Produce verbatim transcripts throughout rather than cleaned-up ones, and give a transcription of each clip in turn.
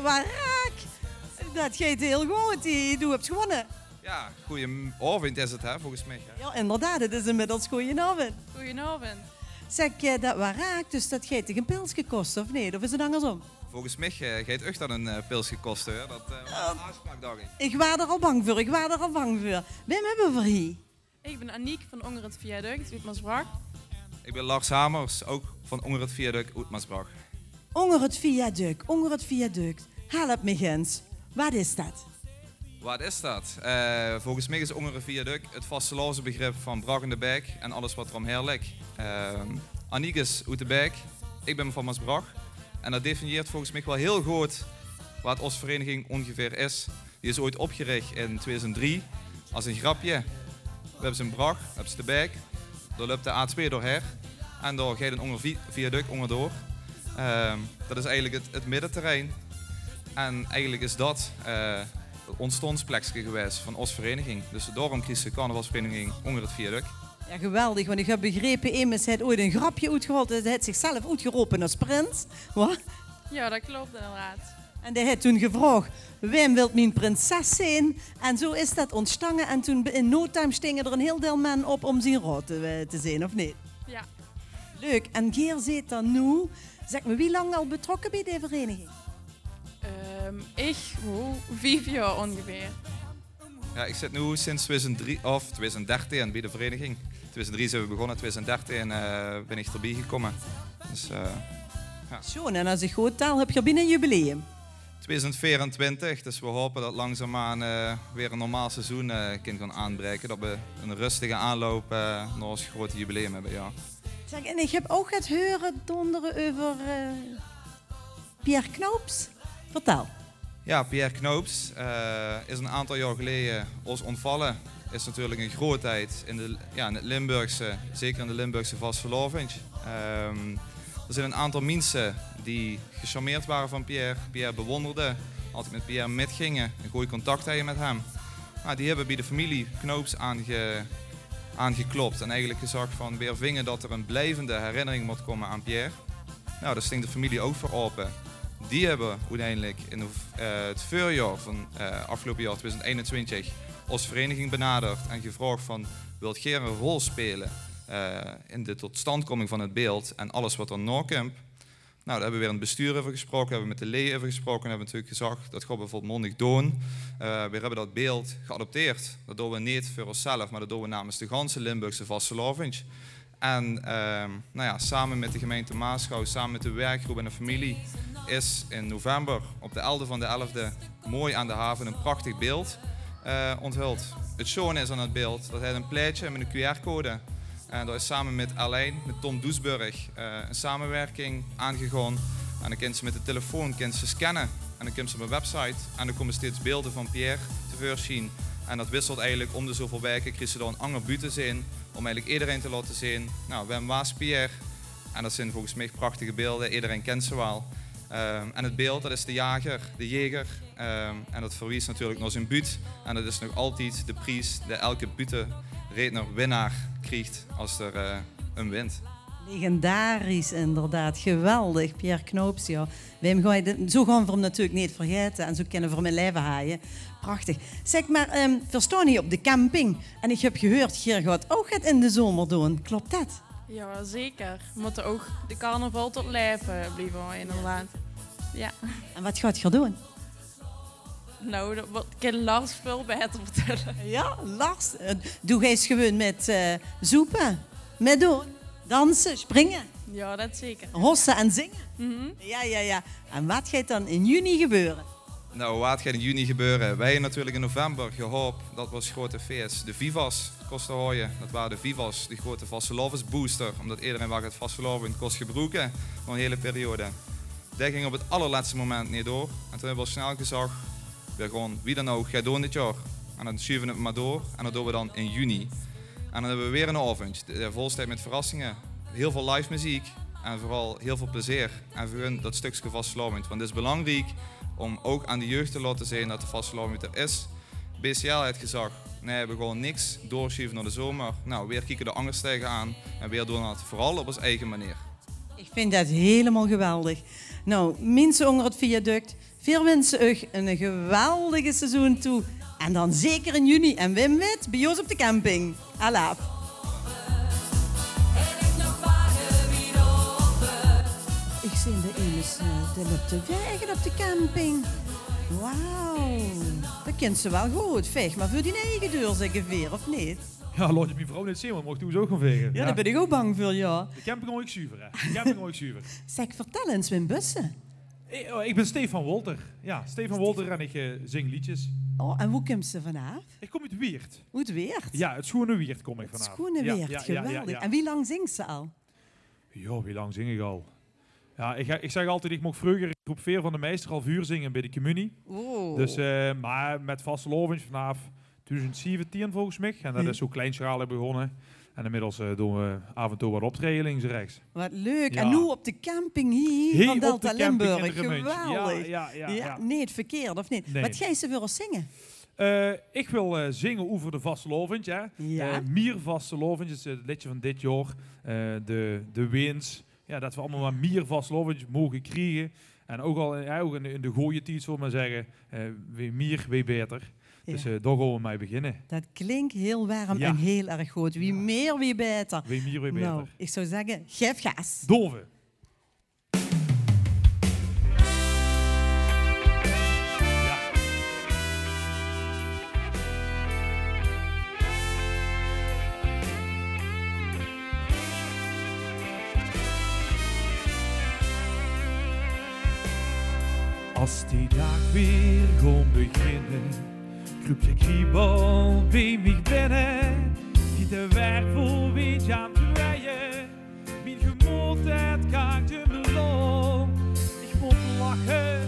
Waaraak, det geit hiel good. Die, doe höbs gewónne. Ja, goojenaovend is 't, hè, volges mich, hè? Ja, inderdaad, 't is inmiddels goojenaovend. Goojenaovend. Zèk, eh, det waaraak, dus det geit dich ein pilske koste, of neet? Of is 't angersóm? Volges mich, eh, geit uch det ein, eh, pilske koste, hè. Det, eh, waas ein aafspraok, dach ich. Ich waas d'r al bang veur, ich waas d'r al bang veur. Wae höbbe v'r hie? Ich bön Aniek van Ónger 't Viaduct oet Maasbrach. Ich bön Lars Hamers, ouch van Ónger 't Viaduct oet Maasbrach. Ónger 't Viaduct, Ónger 't Viaduct. Help mich ins. Waat is det? Waat is det? Eh, volges mich is Ónger 't Viaduct 't vastelaovesbegrip van Brach en de Baek en alles waat d'r ómhaer ligk. Ehm, Aniek is oet de Baek, ich bön van Maasbrach. En det definieert volges mich waal hiel good waat ós vereiniging óngeveer is. Die is ooit opgerich in tweeduizend drie es ein grepke. Veer höbbe ze in Brach, höbbe ze de Baek. Dao löp de A twee doorhaer. En dao geit ein ónger vi-, viaduct óngerdoor. Ehm, det is eigelik 't, 't middeterrein. En eigelik is det, eh, 't óntstaonsplekske gewaes van ós vereiniging. Dus daoróm kriegs se carnavalsvereiniging Ónger 't Viaduct. Ja, geweldig, want ich höb begrepe, emes haet ooit ein grepke oetgehaold, hae haet zichzelf oetgerope es prins. Wa? Ja, det klop inderdaad. En dae haet toen gevraog: "Wae wilt mien prinses zeen?" En zo is det óntstange. En toen, in no time, stinge d'r ein hiel deil man op óm zien raod te, eh, te zeen, of neet? Ja. Leuk. En geer zeet dan noe, zèk mer, wie lang al betrokke bie de vereiniging? Ehm, ich, oeh, vief jaor óngeveer. Ja, ich zit noe sinds tweeduizend drie, of tweeduizend dertien bie de vereiniging. Tweeduizend drie zeen v'r begónne, tweeduizend dertien, eh, bön ich d'rbie gekómme. Dus, eh, ja. Sjoon, en es ich good tel, höb geer bienao ein jubileum. Tweeduizend veerentwintig, dus v'r haope det langzaamaan, eh, weer ein normaal seizoen, eh, kint gaon aanbraeke. Det v'r ein rustige aanloup, eh, nao ós groeate jubileum höbbe, ja. Zèk, en ich höb ouch get heure dóndere euver, eh, Pierre Knoops. Vertèl. Ja, Pierre Knoops, eh, is ein aantal jaor geleje ós óntvalle. Is natuurlik ein groeatheid in de, ja, in 't Limburgse, zeker in de Limburgse vastelaovend. Ehm, d'r zeen ein aantal minse die gecharmeerd wore van Pierre, Pierre bewónderde, altied mit Pierre mitginge, ein gooj contact hawwe mit häöm. Mer die höbbe bie de femilie Knoops aange-, aangeklop en eigelik gezag van: "Veer vinge det d'r ein blievende herinnering mót kómme aan Pierre." Nou, dao sting de femilie ouch veur aope. Die höbbe oeteindelik in de, eh, 't veurjaor van, eh, aafgeloupe jaor, tweeduizend einentwintig, ós vereiniging benaderd en gevraog van: "Wilt geer ein rol speule, eh, in de totstandkoming van 't beeld en alles waat d'r nao kump?" Nou, dao höbbe v'r weer in 't bestuur euver gesproke, höbbe v'r mit de leje euver gesproke en höbbe v'r natuurlik gezag: "Det gaon v'r volmondig doon." Eh, veer höbbe det beeld geadopteerd. Det doon v'r neet veur ózzelf, mer det doon v'r namens de ganse Limburgse vastelaovend. En, ehm, nou ja, same mit de gemeinte Maasgouw, same mit de werkgroep en de femilie, is in november op de elfde van de elfde mooi aan de haven ein prachtig beeld, eh, onthuld. 't Sjoon is aan 't beeld, det haet ein plaetje mit ein Q R-code. En dao is same mit Alain, mit Tom Doesburg, eh, ein samewirking aangegange. En dan kins se mit de telefoon kins se scanne. En dan kums se op ein website. En dan kómme steeds beelde van Pierre te veursjien. En det wisselt eigelik óm de zoväöl waeke, kriegs se dao ein anger buut te zeen. Óm eigelik ederein te laote zeen: "Nou, wae waas Pierre?" En det zeen volges mich prachtige beelde. Ederein kint ze waal. Ehm, en 't beeld, det is de jager, de jeger. Ehm, en det verwies natuurlik nao zien buut. En det is nog altied de pries dae eder buuttereedner winnaar krieg es d'r, eh, ein wint. Legendarisch, inderdaad. Geweldig, Pierre Knoops, ja. Wim, gaon v'r, zo gaon v'r 'm natuurlik neet vergaete en zo kinne v'r 'm in laeve haje. Prachtig. Zèk mer, ehm, v'r staon hie op de camping en ich höb geheurd, geer gaot ouch get in de zomer doon. Klop det? Ja, zeker. V'r mótte ouch de carnaval tot laeve blieve, inderdaad. Ja. En waat gaot geer doon? Nou, det, waat kin Lars väöl baeter vertèlle? Ja, Lars, eh, doe geis gewoon mit, eh, zoepe, mit doon, danse, springe, ja, det zeker, hosse en zinge. Mhm. Ja, ja, ja. En waat geit dan in juni gebeure? Nou, waat geit in juni gebeure? Veer höbbe natuurlik in november gehaop det v'r ós groeate fees, de Vivas, kóste haoje. Det wore de Vivas, de groeate vastelaovesbooster, ómdet ederein waal get vastelaovend kós gebroeke nao ein hiel periode. Det ging op 't allerlètste moment neet door. En toen höbbe v'r al snel gezag: "Veer gaon wie dan ouch get doon dit jaor. En dan sjuve v'r 't mer door. En det doon v'r dan in juni." En dan höbbe v'r weer 'nen aovend, dae, dae volsteit mit verrassinge. Hiel väöl live meziek. En veural hiel väöl plezeer. En veur hun det stökske vastelaovend. Want 't is belangriek óm ouch aan de jeug te laote zeen det de vastelaovend d'r is. B C L haet gezag: "Nae, veer gaon niks doorsjuve nao de zomer." Nou, veer kieke d'r angers taengenaan. En veer doon det veural op ós eige meneer. Ich vinj det hielemaol geweldig. Nou, minse ónger 't viaduct, veer winse uch ein geweldige seizoen toe. En dan zeker in juni. En Wim wit, bie ós op de camping. Alaaf. Ich zeen d'r emes, eh, dae löp te vaege op de camping. Wauw. Det kins se waal good. Vaeg mer veur dien eige deur, zègke veer, of neet? Jao, laot ich mien vrouw neet zeen, want dan mót ich thoes ouch gaon vaege. Jao, dao bin ich ouch bang veur, jao. De camping haoj ich zuver, hè. De camping haoj ich zuver. Zèk, vertèl ins, wae bös se? Ich, oh, ich bin Stefan Wolter. Jao, Stefan Wolter en ich, eh, zing leedjes. Oh, en wo kums se vanaaf? Ich kóm oet Wieërt. Oet Wieërt? Jao, 't sjoeane Wieërt kóm ich vanaaf. 't Sjoeane Wieërt, geweldig. En wie lang zings se al? Jao, wie lang zing ich al? Jao, ich, ich zèk altied, ich moch vreuger in groep veer van de meister al veurzinge bie de communie. Oh. Dus, eh, mer mit vastelaovend vanaaf twieëdoezend zeventieën volges mich. En det is zo kleinsjalig begós. En inmiddels, eh, doon v'r aaf en toe waat optraeje links en rechs. Waat leuk. Jao. En noe op de camping hie van Delta Limburg. Geweldig. Jao, jao, jao. Nae, 't verkeerde, of neet? Nae. Waat geis se veur ós zinge? Eh, ich wil, eh, zinge euver de vastelaovend, hè. Jao. Eh, Mier vastelaovend is 't leedje van dit jaor. Eh, de, de wins. Jao, det v'r allemaol mer mier vastelaovend moge kriege. En ouch al, jao, ouch in de, in de gooje tied, zölle v'r mer zègke, eh, wie mier, wie baeter. Dus, eh, dao gaon v'r mei beginne. Det klink hieël werm en hieël erg good. Wie mier, wie baeter. Wie mier, wie baeter. Nou, ich zou zègke, gaef gaas. Doon v'r. As die daag weer gaon beginne, kruup de kriebel bie mich binne, die de wervelwind aan 't weie. Mien gemood, det kaakt in blom. Ich mót lache,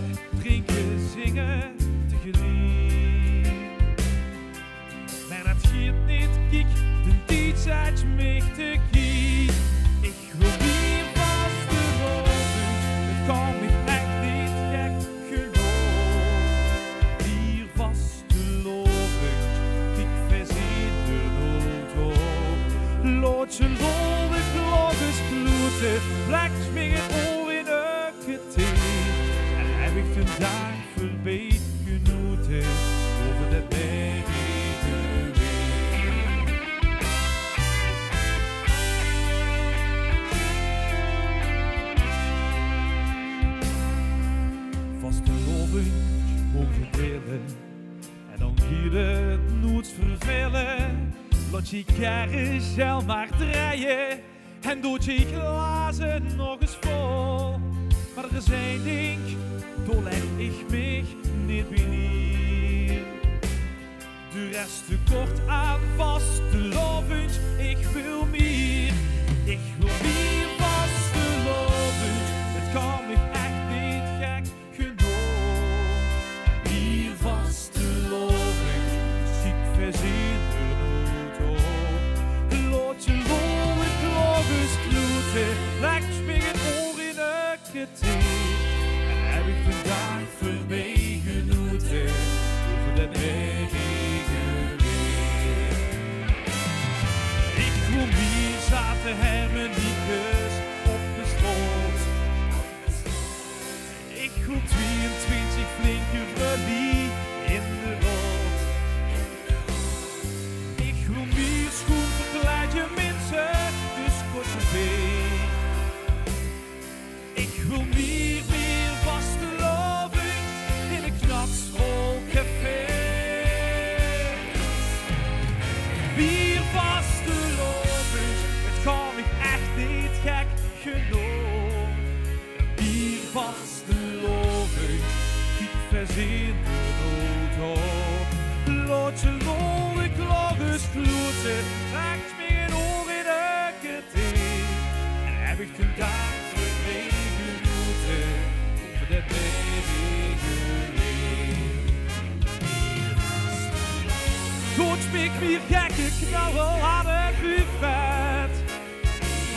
drinke, zinge tegeliek. Mer det giet neet, kiek, de tied zit mich te kiek. Ich wil mier vastelaovend, 't kan mich ech neet gek genóg. Mier vastelaovend, kiek, veer zeen d'r noe op. Laot ze lollig klok ins kloete, plek mich 't oor in de En höb ich den daag veurbie genote, euver det merrige weer. Vastelaovend moge deile en dan giet 't noets vervele. Laot die karrezjel mer drejje. En doot die glaze nog ins vol. Mer d'r is ein dink, dao lèk ich mich neet bie neer. Doe res te kort aan vastelaovend, ich wil mier. Ich wil mier vastelaovend, 't kan mich ech neet gek genóg. Mier vastelaovend, ziek verzin d'r noet op. Laot ze lollig klok ins kloete, lèk mich 't oor in de ketting. En höb ich den daag veurbie genote, euver det merrige weer. Ich wil mier zate hermeniekes op de straot. Ich wil twieëntwintig flinke vrouwluuj in de raod. Ich wil mier sjoen verkleidje minse, dus korte been. Ich wil mier, mier vastelaovend in ein knatsvol café. Mier vastelaovend, 't kan mich ech neet gek genóg. Mier vastelaovend, ziek verzin d'r noet op. Laot ze lollig klok ins kloete, lèk mich 't oor in de ketting. En höb ich den daag veurbie genote, euver det merrige weer. Doot mich mier gekke knauwe aan 't buffet.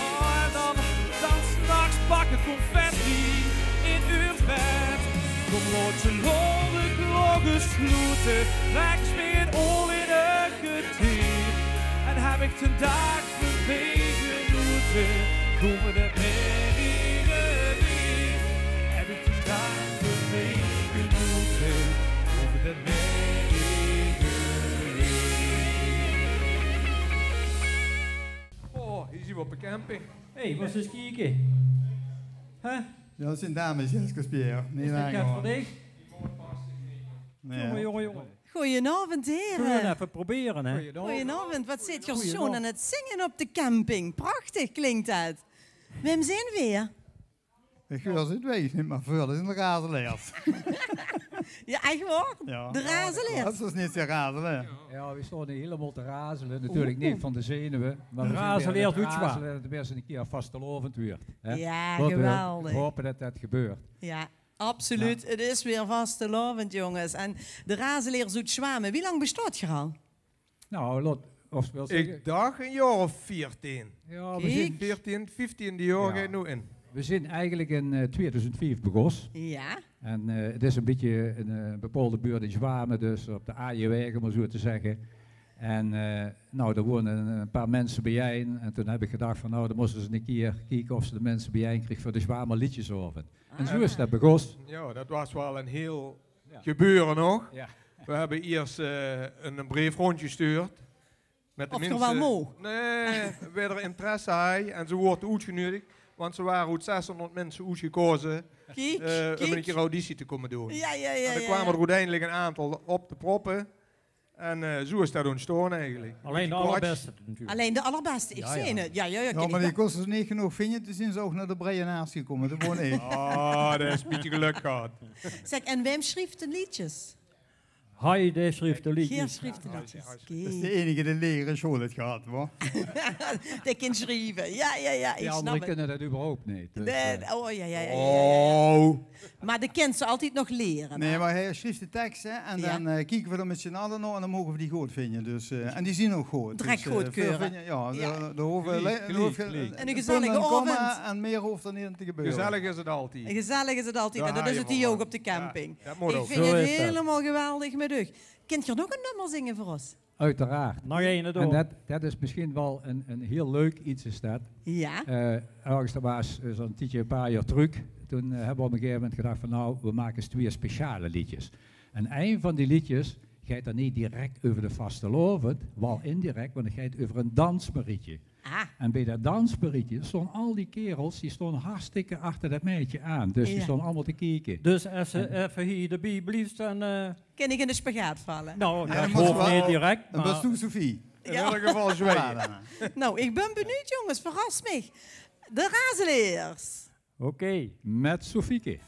Oh, en dan, dan 's nachs bakke confetti in eur bed. Kóm, laot ze lollig klok ins kloete, lèk mich 't oor in de ketting. En höb ich den daag veurbie genote, euver det merrige weer. Höb Op de camping. Hé, hey, waas ins kieke. Hè? Jao, det zeen dames, Jeske Pierre. Neet aangehaoje. Is det get veur dich? Nae. Jónge, jónge, jónge. Goeienaovend, heren. Gaon effe probere, hè? Goeienaovend. Waat zeet geer sjoon aan 't zinge op de camping. Prachtig klink det. Wae zeen veer? Ich huur ze 't weeg neet, mer veer, det zeen de Razeleers. Jao, ech waor? Jao. De Razeleers? Det is neet zo razele. Jao, veer staon hie hielemaol te razele. Natuurlik neet van de zenuwe, mer veer zeen weer aan 't razele en 't is ins ein kier vastelaovend weer, hè? Jao, geweldig. Laote v'r hope det det gebeurt. Jao, absoluut. Jao. 't Is weer vastelaovend, jónges. En de Razeleers oet Zjwame. Wie lang bestaot geer al? Nou, laot, of wil zègke, ich dach ein jaor of veertien. Jao, veer zeen veertien, vieftien jaor geit 't noe in. Veer zeen eigelik in, eh, tweeduizend vief begós. Jao. En, eh, 't is ein bietje ein, eh, bepaolde buurt in Zjwame, dus op de Aajewaeg, óm mer zo te zègke. En, eh, nou, dao wone ein paar minse biejein. En toen höb ich gedach van, nou, dan mótte ze ins ein kier kieke of ze de minse biejein kriege veur de Zjwamer Leedjesaovend. En zo is det begós. Jao, det waas waal ein hieël gebeure nog. Jao. Veer höbbe iers, eh, ein, ein breef róndjgestuurd. Mit de minse. Of geer waal moog? Nae, wae d'r interesse haaj. En ze woorte oetgenuuedig, want ze wore oet zeshónderd minse oetgekoze, eh, óm ein kier auditie te kómme doon. Jao, jao, jao. En d'r kwame d'r oeteindelik ein aantal op de proppe. En, eh, zo is det óntstaon eigelik. Allein de allerbeste natuurlik. Allein de allerbeste, ich zeen 't. Jao, jao, jao. Jao, mer die kóste ze neet genóg vinje, toen zeen ze ouch nao de Breienaars gekómme. Det woor ich. Ah, det is ein bietje gelök gehad. Zèk, en wae sjrief de leedjes? Hae, dae sjrief de leedjes. Geer sjrief de leedjes. Det is de einige dae lagere sjool haet gehad, wa? Dae kin sjrieve. Jao, jao, jao, ich snap 't. Die andere kinne det überhaupt neet, dus, eh. Nae, oh, jao, jao, jao, jao, jao. Oh. Mer dae kint ze altied nog liere, hè? Nae, mer hae sjrief de tekste en dan, eh, kieke v'r d'r mit z'n alle nao en dan moge v'r die good vinje. Dus, eh, en die zeen ouch good. Direk goodkeure. Jao, d'r hove ein gezellige aovend. En mieë hoof d'r neet in te gebeure. Gezellig is 't altied. Gezellig is 't altied. En det is 't hie ouch op de camping. Ich vinj 't hielemaol geweldig mit uch. Kint geer nog ein nummer zinge veur ós? Oeteraard. Nog eine doon. En det, det is mesjien waal ein, ein hieël leuk get, is det. Jao. Eh, örges, det waas, eh, zo'n tiedje, ein paar jaor trök. Toen, eh, höbbe v'r op ein gegaeve moment gedach van, nou, v'r make ins twieë speciale leedjes. En ein van die leedjes geit dan neet direk euver de vastelaovend, waal indirek, want 't geit euver ein dansmarietje. Ah. En bie det dansmarietje staon al die kaerels, die staon hartstikke achter det maedje aan. Dus die staon allemaol te kieke. Dus es se effe hie d'rbie bliefs, dan, eh, kin ich in de spagaat valle. Nou, det hoof neet direk, mer... Dan bös doe Sophie. In eder geval zwaaie. Nou, ich bön benuujd, jónges. Verras mich. De Razeleers. Oké, mit Sofieke.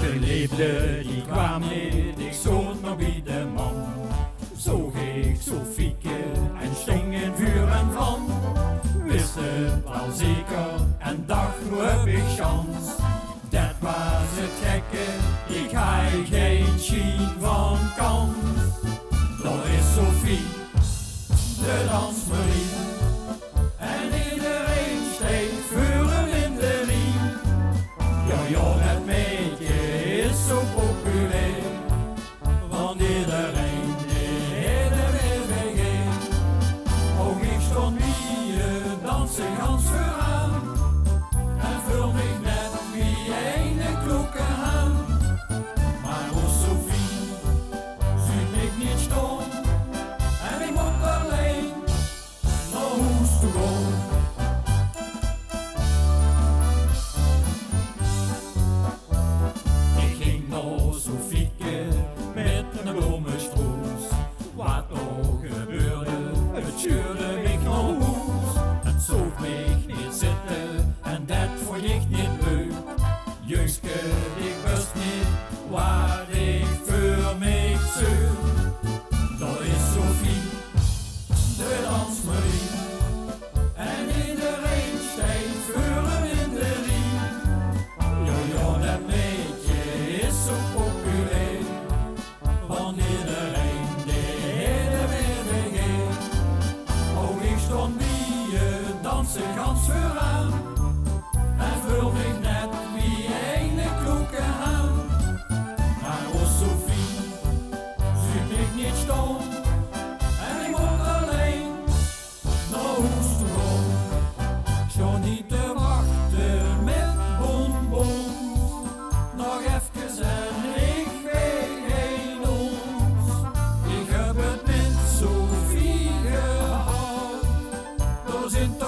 De leefde die kwaam neet, ich stoond nog bie de man. Zoog ich Sofieke en stóng in vuur en vlam. Wis 't waal zeker en dach, noe höb ich sjans. Det waas 't gekke, ich haaj gein sjien van kans. Dao is Sophie, de dansmarie. En ederein steit veur häör in de rie. Jao, jao, det maedje is zo populair. Want ederein dae haet 'm aeve geer. Ouch ich stóng hie te danse gans veuraan. En veul mich net wie eine klokkehaan. Mer o Sophie, zuut mich neet staon. En ich mót allein nao hoes toe gaon. Ich ging nao Sofieke mit eine blommestroos. Waat d'r ouch gebeurde, 't sjeurde mich nao hoes. 't Zoog mich neet zitte en det vónj ich neet leuk. Jeugske, dich wis neet waat ich veur mich zeuk. Dao is Sophie, de dansmarie. En ederein steit veur häör in de rie. Jao, jao, det maedje is zo populair. Want ederein dae haet 'm aeve geer. Ouch ich stóng hie te danse gans veuraan. En veul mich net wie eine klokkehaan. Mer o Sophie, zuut mich neet staon. En ich mót allein nao hoes toe gaon. Sjtaon hie te wachte mit bonbons. Nog efkes en ich waeg heen oes. Ich höb 't mit Sophie Zit